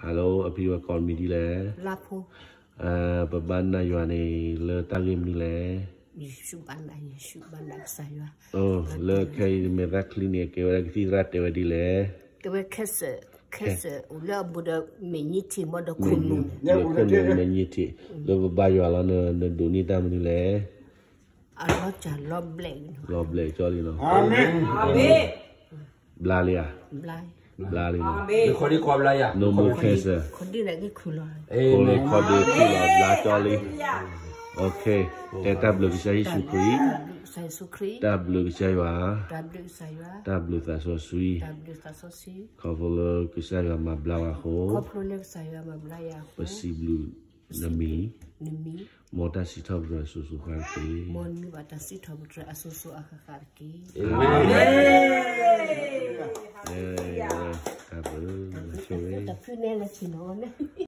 Hello အဖံဝဲကိးမံၤဒ်လဲၣ်. ပဘၣ်နာ်ယွၤန့ၣ် လၢတၢ်ဂ့ၢ်မနုၤလဲၣ်. လၢခဲအံၤမဲာ်သၣ်ချံန့ၣ် အကဲဝဲဒၣ်ကသံၣ်သရၣ်တဲဝဲဒ်လဲၣ်. ကဲဝဲခဲစၢၣ်, ခဲစၢၣ်အိၣ်လၢအဘူးဒီးမဲာ်ညါထံးမ့ၢ်ဒီးခိၣ်နူာ်န့ၣ်, ခိၣ်နူာ်မဲာ်ညါထံး, လၢပဘါယွၤလီၤ နဒိးန့ၢ်တၢ်မနုၤလဲၣ်. အလီၤစၢ်လီၤဘျဲၣ်, လီၤဘျဲၣ်ကၠီလံနီၤ. ဘျါလံဧါ. ဘျါလံနီၤ. No more cancer. ခိၣ်ဒ့ခိၣ်လီၤ, ဘျါကၠီလံ. အဲ တၢ်ဘျုးကစၢ်ယ့ၣ်ၡူးခရံာ်, တၢ်ဘျုးကစၢ်ယွၤ, တၢ်ဘျုးသးစီဆှံ, ခီဖျိလၢကစၢ်ယွၤမၤဘျါဝဲအဃိ, ပစံးဘျုးနမံၤ, မ်တၢ်စံးထီၣ်ပတြၢၤအစိၤစိၤဃၣ်ဃၣ်တက့ၢ်. တၢ်ဘျုး, တၢ်ဘျုး, တၢ်ဘျုး, တၢ်ဘျုး, တၢ်ဘျုး, တၢ်ဘျုး, တၢ်ဘျုး, တၢ်ဘျုး, တၢ်ဘျုး, တၢ်ဘျုး, တၢ်ဘျုး,